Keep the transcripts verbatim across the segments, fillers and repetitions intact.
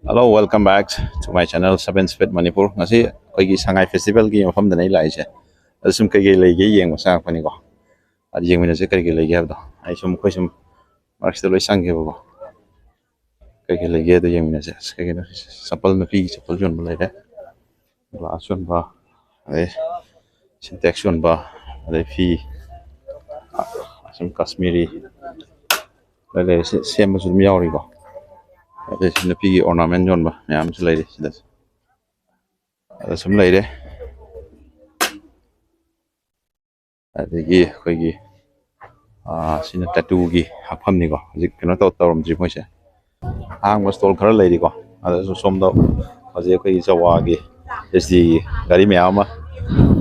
Hello, welcome back to my channel, Seven Speed Manipur. ꯉꯁꯤ ꯑꯩꯈꯣꯏꯒꯤ ꯁꯉꯥꯏ ꯐꯦꯁꯇꯤꯚꯦꯜꯒꯤ ꯃꯐꯝꯗꯅꯦ ꯑꯩ ꯂꯥꯛꯏꯁꯦ꯫ ꯑꯗꯨ ꯁꯨꯝ ꯀꯩꯀꯩ ꯂꯩꯒꯦ ꯌꯦꯡꯕ ꯆꯪꯉꯛꯄꯅꯤꯀꯣ꯫ ꯑꯗꯨ ꯌꯦꯡꯃꯤꯟꯅꯁꯦ ꯀꯔꯤ ꯀꯔꯤ ꯂꯩꯒꯦ ꯍꯥꯏꯕꯗꯣ꯫ ꯑꯩ ꯁꯨꯝ, ꯑꯩꯈꯣꯏ ꯁꯨꯝ ꯃꯔꯛꯁꯤꯗ ꯂꯣꯏ ꯆꯪꯒꯦꯕꯀꯣ꯫ ꯀꯩ ꯀꯩ ꯂꯩꯒꯦ ꯑꯗꯣ ꯌꯦꯡꯃꯤꯟꯅꯁꯦ꯫ ꯑꯁ, ꯀꯩ ꯀꯩꯅꯣ ꯁꯤꯁꯦ? ꯆꯄꯜ, ꯅꯨꯄꯤꯒꯤ ꯆꯄꯜ ꯌꯣꯟꯕ ꯂꯩꯔꯦ, ꯒ꯭ꯂꯥꯁ ꯌꯣꯟꯕ, ꯑꯗꯩ ꯁꯤꯟꯇꯦꯛꯁ ꯌꯣꯟꯕ, ꯑꯗꯩ ꯐꯤ, ꯑ, ꯁꯨꯝ ꯀꯥꯁꯃꯤꯔꯤ ꯂꯣꯏ ꯂꯩꯔꯦ꯫ ꯁꯤ ꯁꯦꯝꯕꯁꯨ ꯑꯗꯨꯝ ꯌꯥꯎꯔꯤꯀꯣ꯫ ꯑꯗꯩ ꯁꯤ ꯅꯨꯄꯤꯒꯤ ꯑꯣꯔꯅꯥꯃꯦꯟ ꯌꯣꯟꯕ ꯃꯌꯥꯝꯁꯨ ꯂꯩꯔꯦ ꯁꯤꯗꯁꯨ꯫ ꯑꯗ ꯁꯨꯝ ꯂꯩꯔꯦ꯫ ꯑꯗꯒꯤ ꯑꯩꯈꯣꯏꯒꯤ, ꯑꯥ, ꯁꯤꯅ ꯇꯦꯇꯨꯒꯤ ꯍꯥꯞꯐꯝꯅꯤꯀꯣ꯫ ꯍꯧꯖꯤꯛ ꯀꯩꯅꯣ ꯇꯧ-, ꯇꯧꯔꯝꯗ꯭ꯔꯤ ꯃꯣꯏꯁꯦ꯫ ꯑꯍꯥꯡꯕ ꯁ꯭ꯇꯣꯜ ꯈꯔ ꯂꯩꯔꯤꯀꯣ꯫ ꯑꯗꯨꯁꯨ ꯁꯣꯝꯗ ꯍꯧꯖꯤꯛ ꯑꯩꯈꯣꯏꯒꯤ ꯖꯋꯥꯒꯤ, ꯑꯦꯁ ꯗꯤꯒꯤ ꯒꯥꯔꯤ ꯃꯌꯥꯝ ꯑꯃ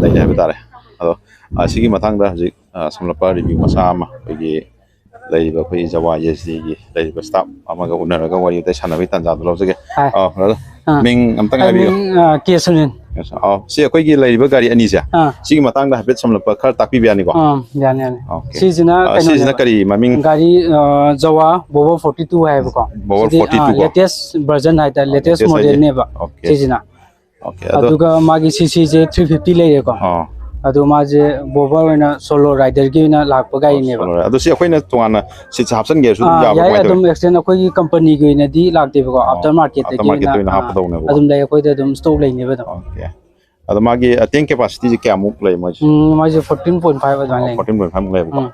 ꯂꯩꯔꯦ ꯍꯥꯏꯕ ꯇꯥꯔꯦ꯫ ꯑꯗꯣ, ꯑꯥ, ꯁꯤꯒꯤ ꯃꯇꯥꯡꯗ ꯍꯧꯖꯤꯛ, ꯑꯥ, ꯁꯝꯂꯞꯄ ꯔꯤꯚ꯭ꯌꯨ ꯃꯆꯥ ꯑꯃ ꯑꯩꯈꯣꯏꯒꯤ ꯂꯩꯔꯤꯕ ꯑꯩꯈꯣꯏꯒꯤ ꯖꯋꯥ ꯑꯦꯁ ꯗꯤꯒꯤ ꯂꯩꯔꯤꯕ ꯁ꯭ꯇꯥꯐ ꯑꯃꯒ ꯎꯅꯔꯒ ꯋꯥꯔꯤ ꯋꯥꯇꯥꯏ ꯁꯥꯟꯅꯕꯒꯤ ꯇꯥꯟꯖꯥꯗꯨ ꯂꯧꯖꯒꯦ꯫ ꯍꯥꯏ꯫ ꯑꯥ, ꯕ꯭ꯔꯗꯔ, ꯑꯥ꯫ ꯃꯤꯡ ꯑꯝꯇꯪ ꯑꯩ ꯍꯥꯏꯕꯤꯌꯨ꯫ ꯃꯤꯡ, ꯑꯥ, ꯀꯦ ꯁꯨꯅꯤꯜ꯫ ꯑꯥ, ꯁꯤ ꯑꯩꯈꯣꯏꯒꯤ ꯂꯩꯔꯤꯕ ꯒꯥꯔꯤ ꯑꯅꯤꯁꯦ, ꯑꯥ꯫ ꯁꯤꯒꯤ ꯃꯇꯥꯡꯗ ꯍꯥꯏꯐꯦꯠ ꯁꯝꯂꯞꯄ ꯈꯔ ꯇꯥꯛꯄꯤꯕ ꯌꯥꯅꯤꯀꯣ? ꯑꯥ, ꯌꯥꯅꯤ, ꯌꯥꯅꯤ꯫ ꯑꯣꯀꯦ꯫ ꯁꯤꯁꯤꯅ ꯑꯥ, ꯀꯩꯅꯣꯅꯦꯕ꯫ ꯁꯤꯁꯤꯅ ꯀꯔꯤ ꯃꯃꯤꯡ? ꯒꯥꯔꯤ, ꯑꯥ, ꯖꯋꯥ ꯕꯣꯕꯣ ꯐꯣꯔꯇꯤ ꯇꯨ ꯍꯥꯏꯌꯦꯕꯀꯣ꯫ ꯕꯣꯕꯣ ꯁꯤꯗꯤ, ꯐꯣꯔꯇꯤ ꯇꯨ ꯑꯥ, ꯀꯣ? ꯂꯦꯇꯦꯁ ꯚꯔꯖꯟ ꯍꯥꯏꯇꯥꯔꯦ, ꯑꯥ, ꯂꯦꯇꯦꯁ ꯂꯦꯇꯦꯁ ꯍꯥꯏꯁꯦ? ꯃꯣꯗꯦꯜꯅꯦꯕ ꯑꯣꯀꯦ꯫ ꯁꯤꯁꯤꯅ꯫ ꯑꯣꯀꯦ, ꯑꯗꯣ ꯑꯗꯨꯒ ꯃꯥꯒꯤ ꯁꯤ ꯁꯤꯁꯦ ꯊ꯭ꯔꯤ ꯐꯤꯐꯇꯤ ꯂꯩꯔꯦꯀꯣ꯫ ꯑꯥ꯫ ꯑꯗꯣ ꯃꯥꯁꯦ ꯕꯣꯕꯔ ꯑꯣꯏꯅ ꯁꯣꯂꯣ ꯔꯥꯏꯗꯔꯒꯤ ꯑꯣꯏꯅ ꯂꯥꯛꯄ ꯑꯣ, ꯒꯥꯔꯤꯅꯦꯕ꯫ Solo rider. ꯑꯗꯣ ꯁꯤ ꯑꯩꯈꯣꯏꯅ ꯇꯣꯉꯥꯟꯅ ꯁꯤꯠꯁꯦ ꯍꯥꯞꯆꯤꯟꯒꯦ ꯍꯥꯏꯔꯁꯨ ꯑꯗꯨꯝ ꯑꯥ, ꯌꯥꯕ꯭ꯔꯥ? ꯌꯥꯏ, ꯀꯃꯥꯏꯅ ꯑꯗꯨꯝ ꯇꯧꯋꯤ? ꯑꯦꯛꯁꯇꯦꯟ ꯑꯩꯈꯣꯏꯒꯤ ꯀꯝꯄꯅꯤꯒꯤ ꯑꯣꯏꯅꯗꯤ ꯂꯥꯛꯇꯦꯕꯀꯣ, ꯑꯣ, ꯑꯥꯐꯇꯔ ꯃꯥꯔꯀꯦꯠꯇꯒꯤ ꯑꯣꯏꯅ, ꯑꯥꯐꯇꯔ ꯃꯥꯔꯀꯦꯠꯇ ꯑꯣꯏꯅ ꯑꯥ, ꯍꯥꯞꯀꯗꯧꯅꯦꯕꯀꯣ꯫ ꯑꯗꯨꯝ ꯂꯩ, ꯑꯩꯈꯣꯏꯗ ꯑꯗꯨꯝ ꯁ꯭ꯇꯣꯛ ꯂꯩꯅꯦꯕ ꯑꯗꯨꯝ꯫ ꯑꯣꯀꯦ꯫ ꯑꯗꯣ ꯃꯥꯒꯤ, ꯑ, ꯇꯦꯡ ꯀꯦꯄꯥꯁꯤꯇꯤꯁꯦ ꯀꯌꯥꯃꯨꯛ ꯂꯩ ꯃꯣꯏꯁꯦ? ꯎꯝ, ꯃꯣꯏꯁꯦ ꯐꯣꯔꯇꯤꯟ ꯄꯣꯏꯟ ꯐꯥꯏꯚ ꯑꯗꯨꯃꯥꯏꯅ ꯑꯣ, ꯂꯩꯅꯤ꯫ ꯐꯣꯔꯇꯤꯟ ꯄꯣꯏꯟ ꯐꯥꯏꯚ ꯃꯨꯛ ꯂꯩꯕꯀꯣ꯫ ꯎꯝ꯫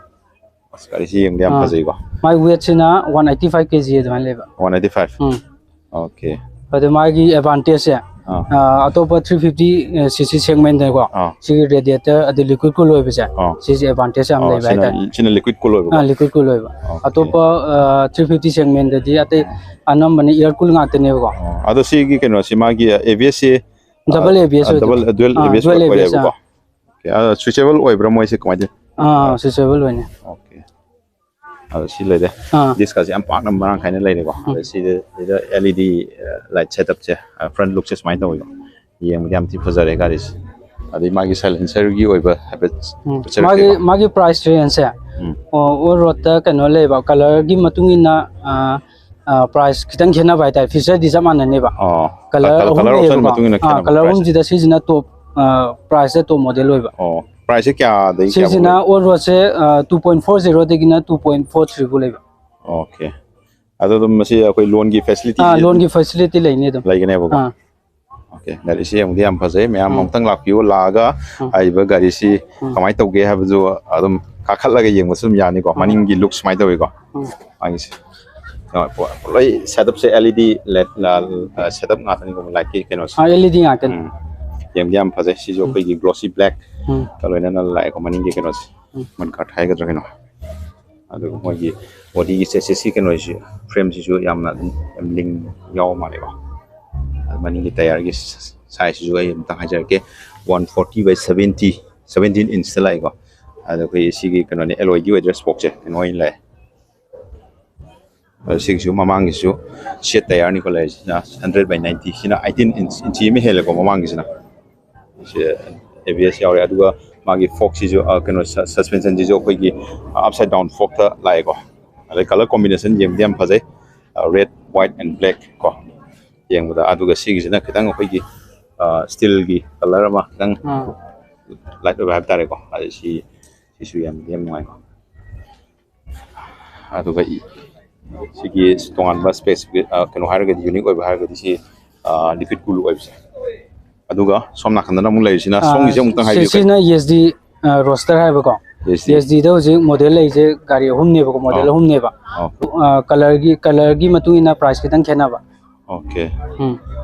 ꯑꯁ, ꯒꯥꯔꯤꯁꯤ ꯌꯦꯡꯕꯗ ꯌꯥꯝ ꯑꯥ꯫ ꯐꯖꯩꯀꯣ꯫ ꯃꯥꯏ ꯋꯦꯠꯁꯤꯅ one eighty five K G ꯑꯗꯨꯃꯥꯏꯅ ꯂꯩꯕ꯫ One eighty five? Um. Okay. ꯑꯗꯣ ꯃꯥꯒꯤ ꯑꯦꯗꯚꯥꯟꯇꯦꯖꯁꯦ, ꯑꯥ꯫ ꯑꯥ, ꯑꯇꯣꯞꯄ ꯊ꯭ꯔꯤ ꯐꯤꯐꯇꯤ, ꯑ, ꯁꯤ ꯁꯤ ꯁꯦꯒꯃꯦꯟꯗꯀꯣ, ꯑꯥ꯫ ꯁꯤꯒꯤ ꯔꯦꯗꯤꯌꯦꯇꯔ ꯑꯗꯩ ꯂꯤꯀ꯭ꯋꯤꯠ ꯀꯨꯜ ꯑꯣꯏꯕꯁꯦ, ꯑꯥ꯫ ꯁꯤꯁꯦ ꯑꯦꯗꯚꯥꯟꯇꯦꯖ ꯌꯥꯝ ꯑꯥ, ꯂꯩꯕ ꯁꯤꯅ, ꯍꯥꯏꯇꯥꯔꯦ꯫ ꯁꯤꯅ ꯂꯤꯀ꯭ꯋꯤꯠ ꯀꯨꯜ ꯑꯣꯏꯕꯀꯣ? ꯑꯥ, ꯂꯤꯀ꯭ꯋꯤꯠ ꯀꯨꯜ ꯑꯣꯏꯕ꯫ ꯑꯣꯀꯦ꯫ ꯑꯇꯣꯞꯄ, ꯑ, ꯊ꯭ꯔꯤ ꯐꯤꯐꯇꯤ ꯁꯦꯒꯃꯦꯟꯗꯗꯤ ꯑꯇꯩ ꯑꯥ꯫ ꯑꯅꯝꯕꯅ ꯏꯌꯔ ꯀꯨꯜ ꯉꯥꯛꯇꯅꯦꯕꯀꯣ꯫ ꯑꯣ, ꯑꯗꯣ ꯁꯤꯒꯤ ꯀꯩꯅꯣꯁꯤ ꯃꯥꯒꯤ ꯑꯦ ꯕꯤ ꯑꯦꯁꯁꯤ, ꯗꯕꯜ ꯑ, ꯑꯦ ꯕꯤ ꯑꯦꯁ ꯑ, ꯑꯣꯏꯗꯣꯏꯕ꯫ Double, dual ah, A B S dual A B S, ꯑꯣꯏꯔꯦꯕꯀꯣ꯫ ꯑꯥ꯫ ꯑꯣꯀꯦ, ꯑ, ꯁ꯭ꯋꯤꯆꯦꯕꯜ ꯑꯣꯏꯕ꯭ꯔꯥ ꯃꯣꯏꯁꯦ ꯀꯃꯥꯏꯅ ꯇꯧ-, ꯑꯥ, ꯁ꯭ꯋꯤꯆꯦꯕꯜ ꯑꯣꯏꯅꯤ꯫ ꯑꯣꯀꯦ꯫ ꯑꯗꯣ ꯁꯤ ꯂꯩꯔꯦ꯫ ꯑꯥ꯫ ꯗꯤꯁꯀꯁꯦ ꯌꯥꯝ ꯄꯥꯛꯅ ꯃꯔꯥꯡ ꯀꯥꯏꯅ ꯂꯩꯔꯦꯀꯣ꯫ ꯎꯝ꯫ ꯑꯗꯣ ꯁꯤꯗ, ꯁꯤꯗ ꯑꯦꯜ ꯏ ꯗꯤ, ꯑ, ꯂꯥꯏꯠ ꯁꯦꯠꯑꯞꯁꯦ, ꯑ, ꯐ꯭ꯔꯟ ꯂꯨꯛꯁꯦ ꯁꯨꯃꯥꯏꯅ ꯇꯧꯋꯤꯀꯣ꯫ ꯌꯦꯡꯕꯗ ꯌꯥꯝ ꯊꯤ ꯐꯖꯔꯦ ꯒꯥꯔꯤꯁꯦ꯫ ꯑꯗꯩ ꯃꯥꯒꯤ ꯁꯥꯏꯂꯦꯟꯁꯔꯒꯤ ꯑꯣꯏꯕ ꯍꯥꯏꯐꯦꯠ ꯎꯝ꯫ ꯎꯠꯆꯔꯛꯀꯦꯀꯣ꯫ ꯃꯥꯒꯤ, ꯃꯥꯒꯤ ꯄ꯭ꯔꯥꯏꯁ ꯔꯦꯟꯖꯁꯦ, ꯎꯝ꯫ ꯑꯣ, ꯑꯣꯜ ꯔꯣꯗꯇ ꯀꯩꯅꯣ ꯂꯩꯕ, ꯀꯂꯔꯒꯤ ꯃꯇꯨꯡ ꯏꯟꯅ, ꯑ, ꯄ꯭ꯔꯥꯏꯁ ꯈꯤꯇꯪ ꯈꯦꯠꯅꯕ ꯍꯥꯏꯇꯥꯔꯦ꯫ ꯐꯤꯆꯔꯗꯤ ꯆꯞ ꯃꯥꯟꯅꯅꯦꯕ꯫ ꯑꯣ ꯀꯂꯔ ꯀꯂꯔ ꯑꯍꯨꯝ ꯑꯣꯞꯁꯟ ꯂꯩꯌꯦꯕꯀꯣ꯫ ꯃꯇꯨꯡ ꯏꯟꯅ ꯈꯦꯠꯅꯕ ꯀꯂꯔ price꯫ ꯑꯍꯨꯝꯁꯤꯗ ꯁꯤꯁꯤꯅ ꯇꯣꯞ ꯄ꯭ꯔꯥꯏꯁꯇ ꯇꯣꯞ ꯃꯣꯗꯦꯜ ꯑꯣꯏꯕ꯫ ꯑꯣ ꯄ꯭ꯔꯥꯏꯁꯁꯦ ꯀꯌꯥꯗꯒꯤ ꯀꯌꯥ ꯁꯤꯁꯤꯅ ꯑꯣꯟ ꯔꯣꯗꯁꯦ ꯇꯨ ꯄꯣꯏꯟ ꯐꯣꯔ ꯖꯤꯔꯣꯗꯒꯤꯅ ꯇꯨ ꯄꯣꯏꯟ ꯐꯣꯔ ꯊ꯭ꯔꯤꯕꯨ ꯂꯩꯕ꯫ ꯑꯣꯀꯦ꯫ ꯑꯗꯣ ꯑꯗꯨꯝ ꯃꯁꯤ ꯑꯩꯈꯣꯏ ꯂꯣꯟꯒꯤ ꯐꯦꯁꯤꯂꯤꯇꯤ ꯑꯥ ꯂꯣꯟꯒꯤ ꯐꯦꯁꯤꯂꯤꯇꯤ ꯂꯩꯅꯤ ꯑꯗꯨꯝ꯫ ꯂꯩꯒꯅꯦꯕꯀꯣ꯫ ꯑꯥ ꯑꯣꯀꯦ, ꯒꯥꯔꯤꯁꯤ ꯌꯦꯡꯕꯗꯤ ꯌꯥꯝ ꯐꯖꯩ꯫ ꯃꯌꯥꯝ ꯎꯝ꯫ ꯑꯃꯨꯛꯇꯪ ꯂꯥꯛꯄꯤꯌꯨ, ꯂꯥꯛꯑꯒ ꯎꯝ꯫ ꯍꯥꯏꯔꯤꯕ ꯒꯥꯔꯤꯁꯤ ꯎꯝ꯫ ꯀꯃꯥꯏꯅ ꯇꯧꯒꯦ ꯍꯥꯏꯕꯗꯨ ꯑꯗꯨꯝ ꯀꯥꯈꯠꯂꯒ ꯌꯦꯡꯕꯁꯨ ꯑꯗꯨꯝ ꯌꯥꯅꯤꯀꯣ꯫ ꯎꯝ꯫ ꯃꯅꯤꯡꯒꯤ ꯂꯨꯛ ꯁꯨꯃꯥꯏꯅ ꯇꯧꯋꯤꯀꯣ꯫ ꯎꯝ꯫ ꯃꯥꯒꯤꯁꯦ ꯂꯣꯏ ꯁꯦꯠ ꯑꯞꯁꯦ ꯑꯦꯜ ꯏ ꯗꯤ ꯂꯦꯠ ꯁꯦꯠ ꯑꯞ ꯉꯥꯛꯇꯅꯤꯀꯣ ꯂꯥꯏꯠꯀꯤ ꯀꯩꯅꯣꯁꯦ꯫ ꯑꯥ ꯑꯦꯜ ꯏ ꯗꯤ ꯉꯥꯛꯇꯅꯤ꯫ ꯎꯝ꯫ ꯌꯦꯡꯕꯗꯤ ꯌꯥꯝ ꯐꯖꯩ꯫ ꯁꯤꯁꯨ ꯎꯝ꯫ ꯑꯩꯈꯣꯏꯒꯤ ꯒ꯭ꯂꯣꯁꯤ ꯕ꯭ꯂꯦꯛ ꯎꯝ꯫ ꯀ ꯂꯣꯏꯅꯅ ꯂꯥꯛꯑꯦꯀꯣ ꯃꯅꯤꯡꯒꯤ ꯀꯩꯅꯣꯁꯦ꯫ ꯎꯝ꯫ ꯃꯟ ꯀꯥꯔꯠ ꯍꯥꯏꯒꯗ꯭ꯔꯥ ꯀꯩꯅꯣ꯫ ꯑꯗꯨꯒ ꯃꯣꯏꯒꯤ ꯕꯣꯗꯤꯒꯤ ꯆꯦꯁꯤꯁꯀꯤ ꯀꯩꯅꯣꯁꯤ, ꯐ꯭ꯔꯦꯝꯁꯤꯁꯨ ꯌꯥꯝꯅ ꯑꯗꯨꯝ ꯌꯥꯝ ꯂꯤꯡ ꯌꯥꯎꯕ ꯃꯥꯜꯂꯦꯀꯣ꯫ ꯑꯗꯨ ꯃꯅꯤꯡꯒꯤ ꯇꯌꯥꯔꯒꯤ ꯁꯥꯏꯖꯁꯤꯁꯨ ꯑꯩ ꯑꯝꯇꯪ ꯍꯥꯏꯖꯔꯛꯀꯦ꯫ One forty by seventy, seventeen ꯏꯟꯁꯇ ꯂꯥꯛꯑꯦꯀꯣ꯫ ꯑꯗꯣ ꯑꯩꯈꯣꯏ ꯁꯤꯒꯤ ꯀꯩꯅꯣꯅꯦ, ꯑꯦꯂꯣꯏꯒꯤ ꯑꯣꯏꯗꯣꯏꯔꯥ, ꯁ꯭ꯄꯣꯛꯁꯦ ꯀꯩꯅꯣ ꯑꯣꯏꯅ ꯂꯥꯛꯑꯦ꯫ ꯑꯗꯣ ꯁꯤꯒꯤꯁꯨ ꯃꯃꯥꯡꯒꯤꯁꯨ ꯁꯦꯠ ꯇꯌꯥꯔꯅꯤꯀꯣ ꯂꯩꯔꯤꯁꯤꯅ, ꯍꯟꯗ꯭ꯔꯦꯠ ꯕꯥꯏ ꯅꯥꯏꯟꯇꯤ꯫ ꯁꯤꯅ ꯑꯩꯇꯤꯟ ꯏꯟꯆ, ꯏꯟꯆꯤ ꯑꯃ ꯍꯦꯜꯂꯦꯀꯣ ꯃꯃꯥꯡꯒꯤꯁꯤꯅ꯫ ꯁꯤ ꯑꯦ ꯕꯤ ꯑꯦꯁ ꯌꯥꯎꯔꯦ꯫ ꯑꯗꯨꯒ ꯃꯥꯒꯤ ꯐꯣꯛꯁꯤꯁꯨ, ꯑ, ꯀꯩꯅꯣ, ꯁ-, ꯁꯁꯄꯦꯟꯁꯟꯁꯤꯁꯨ ꯑꯩꯈꯣꯏꯒꯤ ꯑꯞꯁꯥꯏꯠ ꯗꯥꯎꯟ ꯐꯣꯛꯇ ꯂꯥꯛꯑꯦꯀꯣ꯫ ꯑꯗꯩ ꯀꯂꯔ ꯀꯣꯝꯕꯤꯅꯦꯁꯟ ꯌꯦꯡꯕꯗꯤ ꯌꯥꯝ ꯐꯖꯩ, ꯔꯦꯠ, ꯋꯥꯏꯠ ꯑꯦꯟ ꯕ꯭ꯂꯦꯛ ꯀꯣ ꯌꯦꯡꯕꯗ꯫ ꯑꯗꯨꯒ ꯁꯤꯒꯤꯁꯤꯅ ꯈꯤꯇꯪ ꯑꯩꯈꯣꯏꯒꯤ ꯁ꯭ꯇꯤꯜꯒꯤ ꯀꯂꯔ ꯑꯃ ꯈꯤꯇꯪ ꯑꯥ꯫ ꯂꯥꯏꯠ ꯑꯣꯏꯕ ꯍꯥꯏꯕ ꯇꯥꯔꯦꯀꯣ꯫ ꯑꯗꯩ ꯁꯤ, ꯁꯤꯁꯨ ꯌꯥꯝ, ꯌꯥꯝ ꯅꯨꯡꯉꯥꯏꯀꯣ꯫ ꯑꯗꯨꯒ ꯏ-, ꯁꯤꯒꯤ ꯇꯣꯉꯥꯟꯕ ꯁ꯭ꯄꯦꯁ, ꯑ, ꯀꯩꯅꯣ ꯍꯥꯏꯔꯒꯗꯤ, ꯌꯨꯅꯤꯛ ꯑꯣꯏꯕ ꯍꯥꯏꯔꯒꯗꯤ ꯁꯤ, ꯑ, ꯂꯤꯀ꯭ꯋꯤꯠ ꯀꯨꯜ ꯑꯣꯏꯕꯁꯦ꯫ ꯑꯗꯨꯒ ꯁꯣꯝ ꯅꯥꯀꯟꯗꯅ ꯑꯃꯨꯛ ꯂꯩꯔꯤꯁꯤꯅ, ꯁꯣꯝꯒꯤꯁꯦ ꯑꯃꯨꯛꯇꯪ ꯁꯤ-, ꯍꯥꯏꯕꯤꯌꯨ꯫ ꯁꯤꯅ ꯏ ꯑꯦꯁ ꯗꯤ ꯔꯣꯁꯇꯔ ꯍꯥꯏꯕꯀꯣ꯫ E S D. E S ꯗꯤꯗ ꯍꯧꯖꯤꯛ ꯃꯣꯗꯦꯜ ꯂꯩꯔꯤꯁꯦ ꯒꯥꯔꯤ ꯑꯍꯨꯝꯅꯦꯕꯀꯣ, ꯃꯣꯗꯦꯜ ꯑꯥ꯫ ꯑꯍꯨꯝꯅꯦꯕ꯫ ꯑꯣ꯫ ꯀꯂꯔꯒꯤ, ꯀꯂꯔꯒꯤ ꯃꯇꯨꯡ ꯏꯟꯅ ꯄ꯭ꯔꯥꯏꯁ ꯈꯤꯇꯪ ꯈꯦꯠꯅꯕ꯫ ꯑꯣꯀꯦ꯫ ꯎꯝ꯫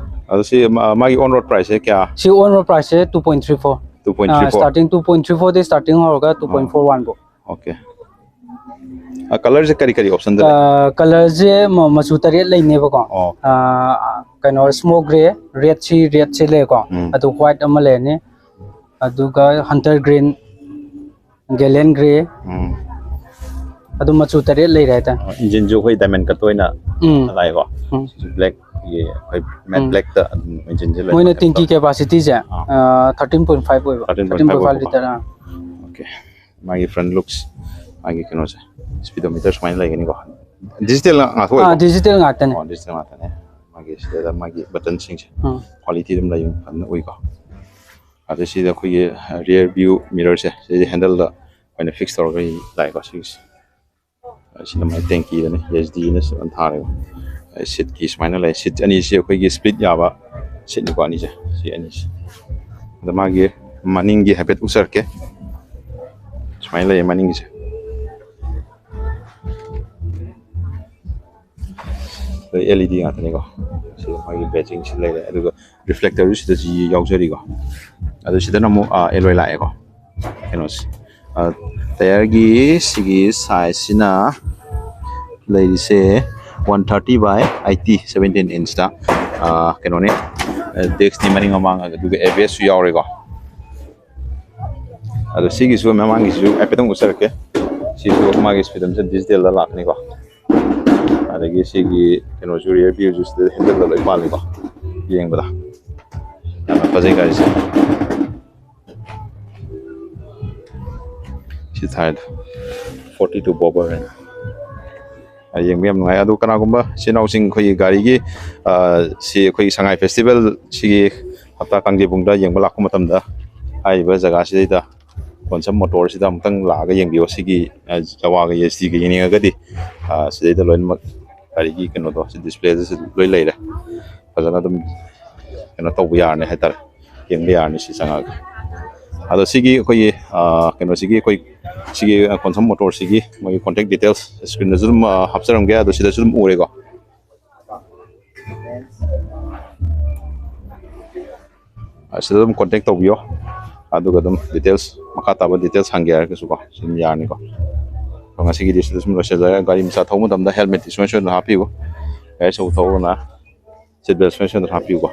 ꯑꯗꯣ ꯁꯤ ꯃꯥ-, ꯃꯥꯒꯤ ꯑꯣꯟ ꯔꯣꯗ ꯄ꯭ꯔꯥꯏꯁꯁꯦ ꯀꯌꯥ? ꯁꯤ ꯑꯣꯟ ꯔꯣꯗ ꯄ꯭ꯔꯥꯏꯁꯁꯦ two point three four. Two point three four. Starting two point three ꯐꯣꯔꯗꯒꯤ ꯁ꯭ꯇꯥꯔꯇꯤꯡ ꯍꯧꯔꯒ ꯇꯨ ꯄꯣꯏꯟ ꯐꯣꯔ ꯋꯥꯟ ꯐꯥꯎ꯫ ꯑꯣꯀꯦ꯫ ꯑ, ꯀꯂꯔꯁꯦ ꯀꯔꯤ ꯀꯔꯤ ꯑꯣꯞꯁꯟꯗ ꯂꯩ? ꯑ, ꯀꯂꯔꯁꯦ ꯃ-, ꯃꯆꯨ ꯇꯔꯦꯠ ꯂꯩꯅꯦꯕꯀꯣ꯫ ꯑꯣ꯫ ꯑ, ꯀꯩꯅꯣ, ꯁ꯭ꯃꯣꯛ ꯒ꯭ꯔꯦ, ꯔꯦꯗꯁꯤ, ꯔꯦꯗꯁꯤ ꯂꯩꯀꯣ꯫ ꯎꯝ꯫ ꯑꯗꯨ ꯋꯥꯏꯠ ꯑꯃ ꯂꯩꯔꯅꯤ꯫ ꯑꯗꯨꯒ ꯍꯟꯇꯔ ꯒ꯭ꯔꯤꯟ, ꯒꯦꯂꯦꯟ ꯒ꯭ꯔꯦ꯫ ꯎꯝ꯫ ꯑꯗꯨ ꯃꯆꯨ ꯇꯔꯦꯠ ꯂꯩꯔꯦ ꯍꯥꯏꯇꯥꯔꯦ꯫ ꯑ, ꯏꯟꯖꯤꯟꯁꯨ ꯑꯩꯈꯣꯏ ꯗꯥꯏꯃꯟ ꯀꯠꯇ ꯑꯣꯏꯅ ꯎꯝ꯫ ꯂꯥꯛꯑꯦꯀꯣ꯫ ꯎꯝ꯫ ꯕ꯭ꯂꯦꯛꯀꯤ ꯑꯩꯈꯣꯏ ꯃꯦꯠ ꯎꯝ꯫ ꯕ꯭ꯂꯦꯛꯇ ꯑꯗꯨꯝ ꯏꯟꯖꯤꯟꯁꯦ ꯂꯣꯏꯅ ꯃꯣꯏꯅ ꯀꯩꯅꯣ ꯇꯦꯡꯀꯤ ꯇꯧꯔꯦ꯫ ꯀꯦꯄꯥꯁꯤꯇꯤꯁꯦ, ꯑꯥ꯫ ꯑ, ꯊꯥꯔꯇꯤꯟ ꯄꯣꯏꯟ ꯐꯥꯏꯚ ꯑꯣꯏꯕ꯫ Thirteen point five thirteen point five ꯑꯣꯏꯕꯀꯣ꯫ ꯂꯤꯇꯔ, ꯑꯥ꯫ ꯑꯣꯀꯦ꯫ ꯃꯥꯒꯤ ꯐ꯭ꯔꯟ ꯂꯨꯛꯁ, ꯃꯥꯒꯤ ꯀꯩꯅꯣꯁꯦ, ꯁ꯭ꯄꯤꯗꯣꯃꯤꯇꯔ ꯁꯨꯃꯥꯏꯅ ꯂꯩꯒꯅꯤꯀꯣ꯫ ꯗꯤꯖꯤꯇꯦꯜ ꯉꯥꯛꯇ ꯑꯣꯏꯀꯣ? ꯗꯤꯖꯤꯇꯦꯜ ꯉꯥꯛꯇꯅꯦ꯫ ꯑꯣ, ꯗꯤꯖꯤꯇꯦꯜ ꯉꯥꯛꯇꯅꯦ꯫ ꯃꯥꯒꯤ ꯁꯤꯗ ꯃꯥꯒꯤ ꯕꯇꯟꯁꯤꯡꯁꯦ ꯎꯝ꯫ ꯀ꯭ꯋꯥꯂꯤꯇꯤ ꯑꯗꯨꯝ ꯂꯩꯕ ꯐꯖꯅ ꯎꯏꯀꯣ꯫ ꯑꯗ ꯁꯤꯗ ꯑꯩꯈꯣꯏꯒꯤ ꯔꯤꯌꯔ ꯚ꯭ꯌꯨ ꯃꯤꯔꯔꯁꯦ ꯁꯤꯗꯤ ꯍꯦꯟꯗꯜꯗ ꯑꯣꯏꯅ ꯐꯤꯛꯁ ꯇꯧꯔꯒ ꯂꯥꯛꯑꯦꯀꯣ꯫ ꯁꯤꯒꯤꯁꯦ ꯁꯤꯅ ꯃꯥꯏ ꯇꯦꯡꯀꯤꯗꯅꯤ, ꯑꯦꯁ ꯗꯤꯅ ꯁꯨꯃꯥꯏꯅ ꯊꯥꯔꯦꯀꯣ꯫ ꯁꯤꯠꯀꯤ ꯁꯨꯃꯥꯏꯅ ꯂꯩ꯫ ꯁꯤꯠ ꯑꯅꯤꯁꯤ ꯑꯩꯈꯣꯏꯒꯤ ꯁ꯭ꯄ꯭ꯂꯤꯠ ꯌꯥꯕ ꯁꯤꯠꯅꯤꯀꯣ ꯑꯅꯤꯁꯦ, ꯁꯤ ꯑꯅꯤꯁꯦ꯫ ꯑꯗ ꯃꯥꯒꯤ ꯃꯅꯤꯡꯒꯤ ꯍꯥꯏꯐꯦꯠ ꯎꯠꯆꯔꯛꯀꯦ꯫ ꯁꯨꯃꯥꯏꯅ ꯂꯩꯌꯦ ꯃꯅꯤꯡꯒꯤꯁꯦ꯫ ꯑꯦꯜ ꯏ ꯗꯤ ꯉꯥꯛꯇꯅꯤꯀꯣ꯫ ꯁꯤꯗ ꯃꯥꯒꯤ ꯕꯦꯖꯤꯡꯁꯤ ꯂꯩꯔꯦ, ꯑꯗꯨꯒ ꯔꯤꯐ꯭ꯂꯦꯛꯇꯔꯁꯨ ꯁꯤꯗ ꯁꯤ ꯌꯥꯎꯖꯔꯤꯀꯣ꯫ ꯑꯗꯨ ꯁꯤꯗꯅ ꯑꯃꯨꯛ ꯑꯦꯂꯣꯏ ꯂꯥꯛꯑꯦꯀꯣ꯫ ꯀꯩꯅꯣꯁꯦ, ꯇꯥꯌꯔꯒꯤ ꯁꯤꯒꯤ ꯁꯥꯏꯖꯁꯤꯅ ꯂꯩꯔꯤꯁꯦ ꯋꯥꯟ ꯊꯥꯔꯇꯤ ꯕꯥꯏ ꯑꯩꯠꯇꯤ, ꯁꯕꯦꯟꯇꯤꯟ ꯏꯟꯁꯇ ꯀꯩꯅꯣꯅꯤ, ꯗꯤꯁ꯭ꯛꯅꯤ ꯃꯅꯤꯡ ꯃꯃꯥꯡ, ꯑꯗꯨꯒ ꯑꯦ ꯕꯤ ꯑꯦꯁꯁꯨ ꯌꯥꯎꯔꯦꯀꯣ꯫ ꯑꯗꯣ ꯁꯤꯒꯤꯁꯨ ꯃꯃꯥꯡꯒꯤꯁꯨ ꯍꯥꯏꯐꯦꯠꯇꯪ ꯎꯠꯆꯔꯛꯀꯦ꯫ ꯁꯤꯁꯨ ꯃꯥꯒꯤ ꯁ꯭ꯄꯤꯗꯝꯁꯦ ꯗꯤꯖꯤꯇꯦꯜꯗ ꯂꯥꯛꯀꯅꯤꯀꯣ꯫ ꯑꯗꯒꯤ ꯁꯤꯒꯤ ꯀꯩꯅꯣꯁꯨ, ꯔꯤꯌꯔ ꯚ꯭ꯌꯨꯁꯨ ꯁꯤꯗ ꯍꯦꯟꯗꯜꯗ ꯂꯣꯏ ꯄꯥꯜꯂꯤꯀꯣ꯫ ꯌꯦꯡꯕꯗ ꯌꯥꯝꯅ ꯐꯖꯩ ꯒꯥꯔꯤꯁꯦ꯫ ꯁꯤ ꯊꯥꯏꯗꯣ ꯐꯣꯔꯇꯤ ꯇꯨ ꯕꯣꯕꯔ ꯍꯥꯏꯅ꯫ ꯌꯦꯡꯕ ꯌꯥꯝ ꯅꯨꯡꯉꯥꯏ꯫ ꯑꯗꯣ ꯀꯅꯥꯒꯨꯝꯕ ꯏꯆꯤꯟ ꯏꯅꯥꯎꯁꯤꯡ ꯑꯩꯈꯣꯏꯒꯤ ꯒꯥꯔꯤꯒꯤ, ꯁꯤ ꯑꯩꯈꯣꯏꯒꯤ ꯁꯉꯥꯏ ꯐꯦꯁꯇꯤꯚꯦꯜ ꯁꯤꯒꯤ ꯍꯞꯇꯥ ꯀꯥꯡꯖꯩꯕꯨꯡꯗ ꯌꯦꯡꯕ ꯂꯥꯛꯄ ꯃꯇꯝꯗ, ꯍꯥꯏꯔꯤꯕ ꯖꯒꯥꯁꯤꯗꯩꯗ ꯀꯣꯟꯁꯝ ꯃꯣꯇꯣꯔꯁꯤꯗ ꯑꯃꯨꯛꯇꯪ ꯂꯥꯛꯑꯒ ꯌꯦꯡꯕꯤꯌꯣ꯫ ꯁꯤꯒꯤ ꯖꯋꯥꯒ ꯑꯦꯁ ꯗꯤꯒ ꯌꯦꯡꯅꯤꯡꯉꯒꯗꯤ, ꯁꯤꯗꯩꯗ ꯂꯣꯏꯅꯃꯛ ꯒꯥꯔꯤꯒꯤ ꯀꯩꯅꯣꯗꯣ, ꯁꯤ ꯗꯤꯁꯄ꯭ꯂꯦꯗꯁꯨ ꯂꯣꯏ ꯂꯩꯔꯦ꯫ ꯐꯖꯅ ꯑꯗꯨꯝ ꯀꯩꯅꯣ ꯇꯧꯕ ꯌꯥꯔꯅꯤ ꯍꯥꯏꯇꯥꯔꯦ, ꯌꯦꯡꯕ ꯌꯥꯔꯅꯤ ꯁꯤ ꯆꯪꯉꯒ꯫ ꯑꯗꯣ ꯁꯤꯒꯤ ꯑꯩꯈꯣꯏꯒꯤ ꯀꯩꯅꯣꯁꯤꯒꯤ, ꯑꯩꯈꯣꯏ ꯁꯤꯒꯤ ꯀꯣꯟꯁꯝ ꯃꯣꯇꯣꯔꯁꯤꯒꯤ ꯃꯣꯏꯒꯤ ꯀꯣꯟꯇꯦꯛ ꯗꯤꯇꯦꯜꯁ ꯁ꯭ꯀ꯭ꯔꯤꯟꯗꯁꯨ ꯑꯗꯨꯝ ꯍꯥꯞꯆꯔꯝꯒꯦ꯫ ꯑꯗꯣ ꯁꯤꯗꯁꯨ ꯑꯗꯨꯝ ꯎꯔꯦꯀꯣ꯫ ꯑꯁꯤꯗ ꯑꯗꯨꯝ ꯀꯣꯟꯇꯦꯛ ꯇꯧꯕꯤꯌꯣ, ꯑꯗꯨꯒ ꯑꯗꯨꯝ ꯗꯤꯇꯦꯜꯁ, ꯃꯈꯥ ꯇꯥꯕ ꯗꯤꯇꯦꯜꯁ ꯍꯪꯒꯦ ꯍꯥꯏꯔꯒꯁꯨꯀꯣ, ꯁꯤ ꯑꯗꯨꯝ ꯌꯥꯔꯅꯤꯀꯣ꯫ ꯑꯗꯣ ꯉꯁꯤꯒꯤꯗꯤ ꯁꯤꯗ ꯁꯨꯝ ꯂꯣꯏꯁꯤꯜꯂꯒꯦ꯫ ꯒꯥꯔꯤ ꯃꯆꯥ ꯊꯧꯕ ꯃꯇꯝꯗ ꯍꯦꯜꯃꯦꯠꯇꯤ ꯁꯨꯡꯁꯣꯏ ꯁꯣꯏꯗꯅ ꯍꯥꯞꯄꯤꯌꯨ꯫ ꯒꯥꯔꯤ ꯑꯆꯧꯕ ꯊꯧꯕꯅ ꯁꯤꯠ ꯕꯦꯜ ꯁꯨꯡꯁꯣꯏ ꯁꯣꯏꯗꯅ ꯍꯥꯞꯄꯤꯌꯨꯀꯣ꯫